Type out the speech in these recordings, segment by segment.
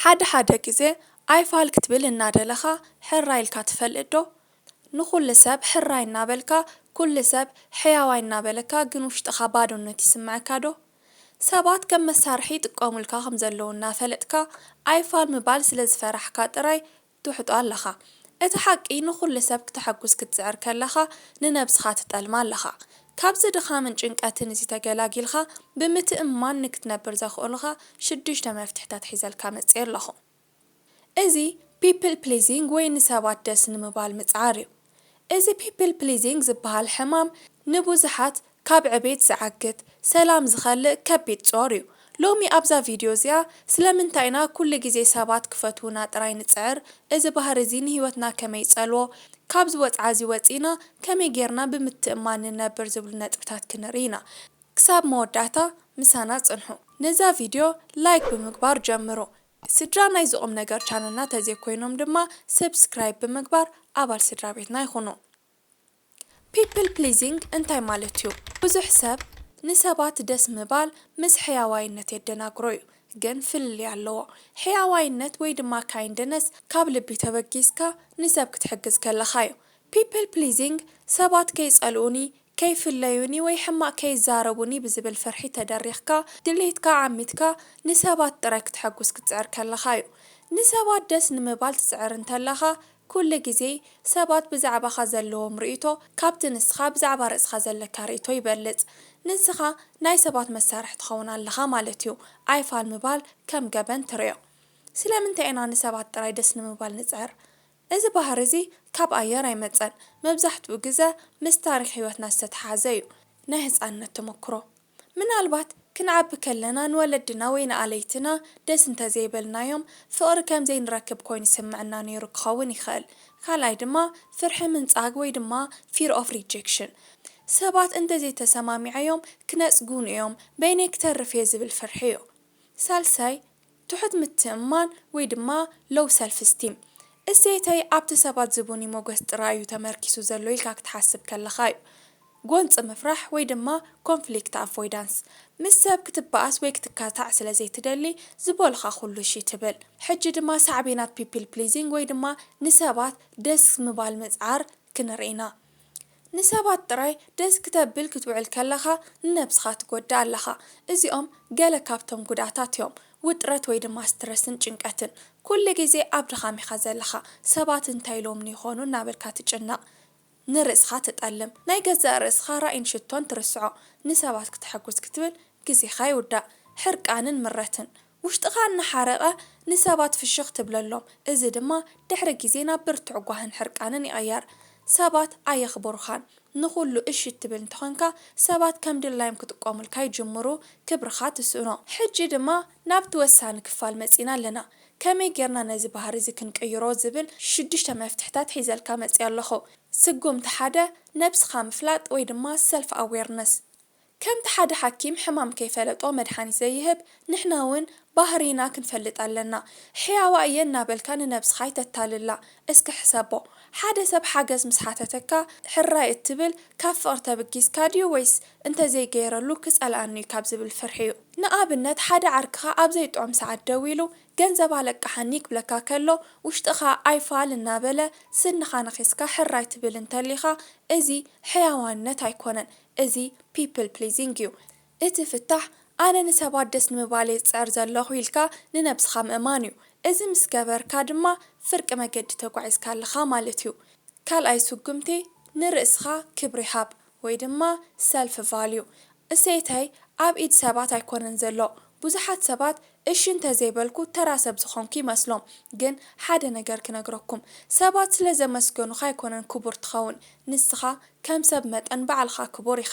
ሓደ ሓደ ግዜ ኣይፋል ክትብል እናደለኻ ሕራይ ኢልካ ትፈልጥ ዶ? ንኹሉ ሰብ ሕራይ እናበልካ፣ ኩሉ ሰብ ሕያዋይ እናበለካ ግን ውሽጥኻ ባዶነት ይስምዐካ ዶ? ሰባት ከም መሳርሒ ይጥቀሙልካ ከም ዘለዉ እናፈለጥካ ኣይፋል ምባል ስለ ዝፈራሕካ ጥራይ ትውሕጦ ኣለኻ። እቲ ሓቂ ንኹሉ ሰብ ክተሐጉስ ክትጽዕር ከለኻ ንነብስኻ ትጠልማ ኣለኻ። ካብዚ ድኻምን ጭንቀትን እዚ ተገላጊልካ ብምትእምማን ንክትነብር ዘኽእሉኻ ሽዱሽተ መፍትሕታት ሒዘልካ መጽየ ኣለኹ። እዚ people pleasing ወይ ንሰባት ደስ ንምባል ምጽዓር እዩ። እዚ people pleasing ዝበሃል ሕማም ንብዙሓት ካብ ዕቤት ዝዓግት፣ ሰላም ዝኸልእ ከቢድ ጾር እዩ። ሎሚ ኣብዛ ቪድዮ እዚኣ ስለምንታይ ኢና ኩሉ ግዜ ሰባት ክፈትዉና ጥራይ ንጽዕር፣ እዚ ባህሪ እዚ ንህይወትና ከመይ ይጸልዎ፣ ካብዚ ወጽዓ እዚ ወጺና ከመይ ጌርና ብምትእምማን ንነብር ዝብሉ ነጥብታት ክንርኢ ኢና። ክሳብ መወዳእታ ምሳና ጽንሑ። ነዛ ቪድዮ ላይክ ብምግባር ጀምሩ። ስድራ ናይዚ ቁም ነገር ቻነልና ተዘይኮይኖም ድማ ሰብስክራይብ ብምግባር ኣባል ስድራ ቤትና ይኹኑ። People pleasing እንታይ ማለት እዩ? ብዙሕ ሰብ ንሰባት ደስ ምባል ምስ ሕያዋይነት የደናግሮ እዩ፣ ግን ፍልልይ ኣለዎ። ሕያዋይነት ወይ ድማ kindness ካብ ልቢ ተበጊስካ ንሰብ ክትሕግዝ ከለኻ እዩ። People pleasing ሰባት ከይጸልኡኒ፣ ከይፍለዩኒ ወይ ሕማቕ ከይዛረቡኒ ብዝብል ፍርሒ ተደሪኽካ፣ ድሌትካ ዓሚትካ ንሰባት ጥራይ ክተሐጉስ ክትጽዕር ከለኻ እዩ። ንሰባት ደስ ንምባል ትጽዕር እንተለኻ፣ ኩሉ ግዜ ሰባት ብዛዕባኻ ዘለዎም ርእይቶ ካብቲ ንስኻ ብዛዕባ ርእስኻ ዘለካ ርእይቶ ይበልጽ። ንስኻ ናይ ሰባት መሳርሒ ትኸውን ኣለኻ ማለት እዩ። ኣይፋል ምባል ከም ገበን ትርእዮ። ስለምንታይ ኢና ንሰባት ጥራይ ደስ ንምባል ንጽዕር? እዚ ባህሪ እዚ ካብ ኣየር ኣይመጸን። መብዛሕትኡ ግዘ ምስ ታሪኽ ህይወትና ዝተተሓሓዘ እዩ። ናይ ህጻንነት ተመክሮ። ምናልባት ክንዓቢ ከለና ንወለድና ወይ ንኣለይትና ደስ እንተዘይበልናዮም ፍቕሪ ከም ዘይንረክብ ኮይኑ ይስምዐና ነይሩ ክኸውን ይኽእል። ካልኣይ ድማ ፍርሒ ምንጻግ ወይ ድማ fear of rejection። ሰባት እንተዘይተሰማሚዓዮም ክነጽጉኒ እዮም፣ በይነይ ክተርፍ እየ ዝብል ፍርሒ እዩ። ሳልሳይ ትሑት ምትእምማን ወይ ድማ low self esteem። እሴተይ ኣብቲ ሰባት ዝቡኒ ሞገስ ጥራይ እዩ ተመርኪሱ ዘሎ ኢልካ ክትሓስብ ከለኻ እዩ። ጎንፂ ምፍራሕ ወይ ድማ conflict avoidance። ምስ ሰብ ክትበኣስ ወይ ክትካታዕ ስለ ዘይትደሊ ዝበሉኻ ኩሉ እሺ ትብል። ሕጂ ድማ ሳዕቤናት people pleasing ወይ ድማ ንሰባት ደስ ምባል ምፅዓር ክንርኢ ኢና። ንሰባት ጥራይ ደስ ክተብል ክትውዕል ከለኻ ንነብስኻ ትጎድእ ኣለኻ። እዚኦም ገለ ካብቶም ጉድኣታት እዮም። ውጥረት ወይ ድማ ስትረስን ጭንቀትን። ኩሉ ግዜ ኣብ ድኻም ኢኻ ዘለኻ። ሰባት እንታይ ኢሎምኒ ይኾኑ እናበልካ ትጭነቕ። ንርእስኻ ትጠልም። ናይ ገዛእ ርእስኻ ራእይን ሽቶን ትርስዖ። ንሰባት ክተሐጉስ ክትብል ግዜኻ ይውዳእ። ሕርቃንን ምረትን። ውሽጥኻ እናሓረቐ ንሰባት ፍሽኽ ትብለሎም። እዚ ድማ ድሕሪ ግዜ ናብ ብርቱዕ ጓህን ሕርቃንን ይቕየር። ሰባት ኣየኽብሩኻን። ንኹሉ እሺ እትብል እንተኾንካ፣ ሰባት ከም ድላዮም ክጥቀሙልካ ይጅምሩ፣ ክብርኻ ትስእኖ። ሕጂ ድማ ናብቲ ወሳኒ ክፋል መጺና ኣለና። ከመይ ጌርና ነዚ ባህሪ እዚ ክንቅይሮ ዝብል ሽዱሽተ መፍትሕታት ሒዘልካ መጺአ ኣለኹ። ስጉምቲ ሓደ፣ ነብስኻ ምፍላጥ ወይ ድማ self awareness። ከምቲ ሓደ ሓኪም ሕማም ከይፈለጦ መድሓኒት ዘይህብ፣ ንሕና እውን ባህሪና ክንፈልጥ ኣለና። ሕያዋ እየ እናበልካ ንነብስኻ ኣይተታልላ። እስኪ ሕሰቦ። ሓደ ሰብ ሓገዝ ምስ ሓተተካ ሕራይ እትብል ካብ ፍቕሪ ተበጊስካ ድዩ ወይስ እንተዘይገይረሉ ክጸልኣኒ እዩ ካብ ዝብል ፍርሒ እዩ? ንኣብነት ሓደ ዓርክኻ ኣብ ዘይጥዑም ሰዓት ደዊሉ ገንዘብ ኣለቃሓኒ ክብለካ ከሎ ውሽጥኻ ኣይፋል እናበለ ስንኻ ነኺስካ ሕራይ ትብል እንተሊኻ እዚ ሕያዋይነት ኣይኮነን። እዚ people pleasing እዩ። እቲ ፍታሕ ኣነ ንሰባት ደስ ንምባል እየ ዝጽዕር ዘለኹ ኢልካ ንነብስኻ ምእማን እዩ። እዚ ምስ ገበርካ ድማ ፍርቂ መገዲ ተጓዒዝካ ኣለኻ ማለት እዩ። ካልኣይ ስጉምቲ ንርእስኻ ክብሪ ሃብ ወይ ድማ self value። እሴተይ ኣብ ኢድ ሰባት ኣይኮነን ዘሎ። ብዙሓት ሰባት እሺ እንተዘይበልኩ ተራ ሰብ ዝኾንኩ ይመስሎም። ግን ሓደ ነገር ክነግረኩም፣ ሰባት ስለ ዘመስገኑኻ ኣይኮነን ክቡር ትኸውን። ንስኻ ከም ሰብ መጠን ባዕልኻ ክቡር ኢኻ።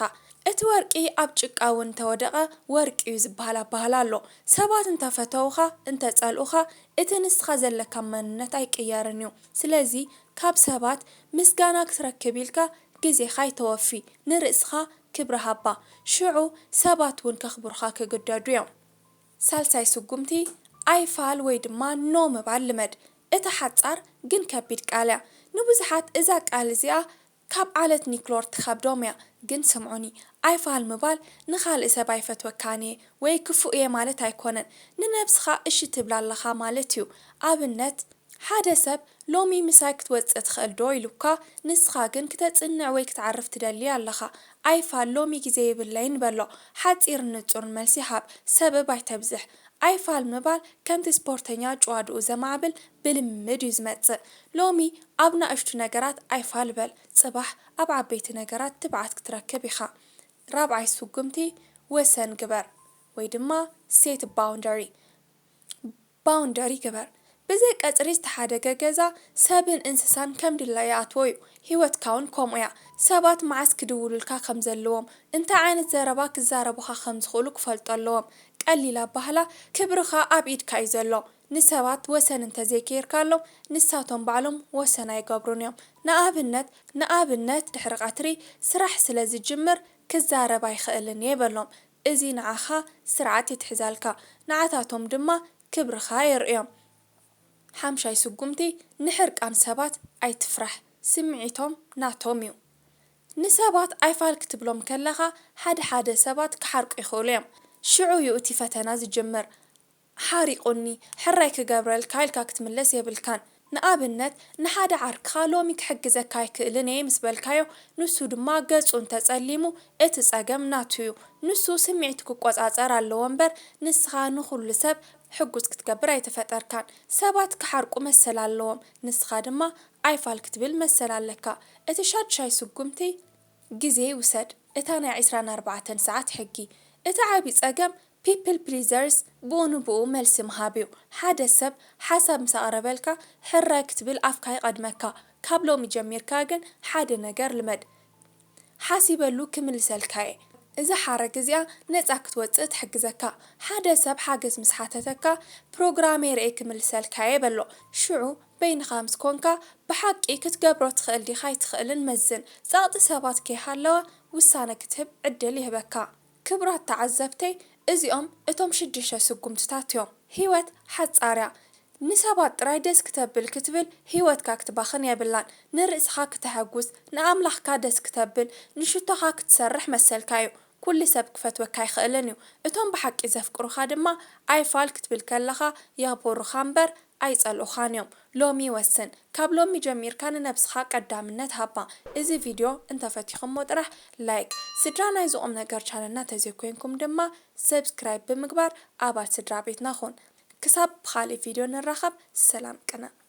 እቲ ወርቂ ኣብ ጭቃ እውን እንተወደቐ ወርቂ እዩ ዝበሃል ኣበሃህላ ኣሎ። ሰባት እንተፈተዉኻ፣ እንተጸልኡኻ፣ እቲ ንስኻ ዘለካ መንነት ኣይቅየርን እዩ። ስለዚ ካብ ሰባት ምስጋና ክትረክብ ኢልካ ግዜኻ ኣይተወፊ፣ ንርእስኻ ክብሪ ሃባ። ሽዑ ሰባት እውን ከኽብሩኻ ክግደዱ እዮም። ሳልሳይ ስጉምቲ፣ ኣይፋል ወይ ድማ ኖ ምባል ልመድ። እታ ሓጻር ግን ከቢድ ቃል እያ። ንብዙሓት እዛ ቃል እዚኣ ካብ ዓለት ኒክሎር ትኸብዶም እያ። ግን ስምዑኒ፣ ኣይፋል ምባል ንኻልእ ሰብ ኣይፈትወካን እየ ወይ ክፉእ እየ ማለት ኣይኮነን። ንነብስኻ እሺ ትብል ኣለኻ ማለት እዩ። ኣብነት፣ ሓደ ሰብ ሎሚ ምሳይ ክትወጽእ ትኽእል ዶ ኢሉካ፣ ንስኻ ግን ክተጽንዕ ወይ ክትዓርፍ ትደሊ ኣለኻ። ኣይፋል ሎሚ ግዜ የብለይን በሎ። ሓጺርን ንጹርን መልሲ ሃብ። ሰበብ ኣይተብዝሕ። ኣይፋል ምባል ከምቲ ስፖርተኛ ጭዋድኡ ዘማዕብል ብልምምድ እዩ ዝመጽእ። ሎሚ ኣብ ናእሽቱ ነገራት ኣይፋል በል፣ ጽባሕ ኣብ ዓበይቲ ነገራት ትብዓት ክትረክብ ኢኻ። ራብዓይ ስጉምቲ፣ ወሰን ግበር ወይ ድማ set boundary። ባውንደሪ ግበር። ብዘይ ቀጽሪ ዝተሓደገ ገዛ ሰብን እንስሳን ከም ድላዩ ይኣትዎ እዩ። ህይወትካ እውን ከምኡ እያ። ሰባት መዓስ ክድውሉልካ ከም ዘለዎም፣ እንታይ ዓይነት ዘረባ ክዛረቡኻ ከም ዝኽእሉ ክፈልጡ ኣለዎም። ቀሊል ኣባህላ፣ ክብርኻ ኣብ ኢድካ እዩ ዘሎ። ንሰባት ወሰን እንተዘይገይርካሎም፣ ንሳቶም ባዕሎም ወሰን ኣይገብሩን እዮም። ንኣብነት፣ ንኣብነት፣ ድሕሪ ቀትሪ ስራሕ ስለ ዝጅምር ክዛረብ ኣይኽእልን እየ በሎም። እዚ ንዓኻ ስርዓት የትሕዛልካ፣ ንዓታቶም ድማ ክብርኻ የርእዮም። ሓምሻይ ስጉምቲ፣ ንሕርቃን ሰባት ኣይትፍራሕ፣ ስምዒቶም ናቶም እዩ። ንሰባት ኣይፋል ክትብሎም ከለኻ፣ ሓደ ሓደ ሰባት ክሓርቁ ይኽእሉ እዮም። ሽዑ እዩ እቲ ፈተና ዝጅምር። ሓሪቑኒ፣ ሕራይ ክገብረልካ ኢልካ ክትምለስ የብልካን። ንኣብነት፣ ንሓደ ዓርክኻ ሎሚ ክሕግዘካ ኣይክእልን እየ ምስ በልካዮ፣ ንሱ ድማ ገጹ እንተጸሊሙ፣ እቲ ጸገም ናቱ እዩ። ንሱ ስምዒቱ ክቆጻጸር ኣለዎ እምበር፣ ንስኻ ንኹሉ ሰብ ሕጉስ ክትገብር ኣይተፈጠርካን። ሰባት ክሓርቁ መሰል ኣለዎም፣ ንስኻ ድማ ኣይፋል ክትብል መሰል ኣለካ። እቲ ሻድሻይ ስጉምቲ፣ ግዜ ውሰድ። እታ ናይ ዕስራን ኣርባዕተን ሰዓት ሕጊ። እቲ ዓቢ ጸገም people pleasers ብኡ ንብኡ መልሲ ምሃብ እዩ። ሓደ ሰብ ሓሳብ ምስ ኣቕረበልካ፣ ሕራይ ክትብል ኣፍካ ይቐድመካ። ካብ ሎሚ ጀሚርካ ግን ሓደ ነገር ልመድ። ሓሲበሉ ክምልሰልካ እየ። እዛ ሓረግ እዚኣ ነጻ ክትወጽእ ትሕግዘካ። ሓደ ሰብ ሓገዝ ምስ ሓተተካ፣ ፕሮግራመይ ርእየ ክምልሰልካ እየ በሎ። ሽዑ በይንኻ ምስ ኮንካ፣ ብሓቂ ክትገብሮ ትኽእል ዲኻ ኣይትኽእልን መዝን። ጸቕጢ ሰባት ከይሃለወ ውሳነ ክትህብ ዕድል ይህበካ። ክቡራት ተዓዘብተይ፣ እዚኦም እቶም ሽዱሽተ ስጉምትታት እዮም። ህይወት ሓጻር እያ። ንሰባት ጥራይ ደስ ክተብል ክትብል ህይወትካ ክትባኽን የብላን። ንርእስኻ ክተሐጉስ፣ ንኣምላኽካ ደስ ክተብል፣ ንሽቶኻ ክትሰርሕ መሰልካ እዩ። ኩሉ ሰብ ክፈትወካ ኣይኽእልን እዩ። እቶም ብሓቂ ዘፍቅሩኻ ድማ ኣይፋል ክትብል ከለኻ የኽብሩኻ እምበር ኣይጸልኡኻን እዮም። ሎሚ ወስን። ካብ ሎሚ ጀሚርካ ንነብስኻ ቀዳምነት ሃባ። እዚ ቪድዮ እንተፈቲኹሞ ጥራሕ ላይክ፣ ስድራ ናይዚ ቁም ነገር ቻነልና ተዘይኮይንኩም ድማ ሰብስክራይብ ብምግባር ኣባል ስድራ ቤትና ኹን። ክሳብ ብኻልእ ቪድዮ ንራኸብ፣ ሰላም ቅነ።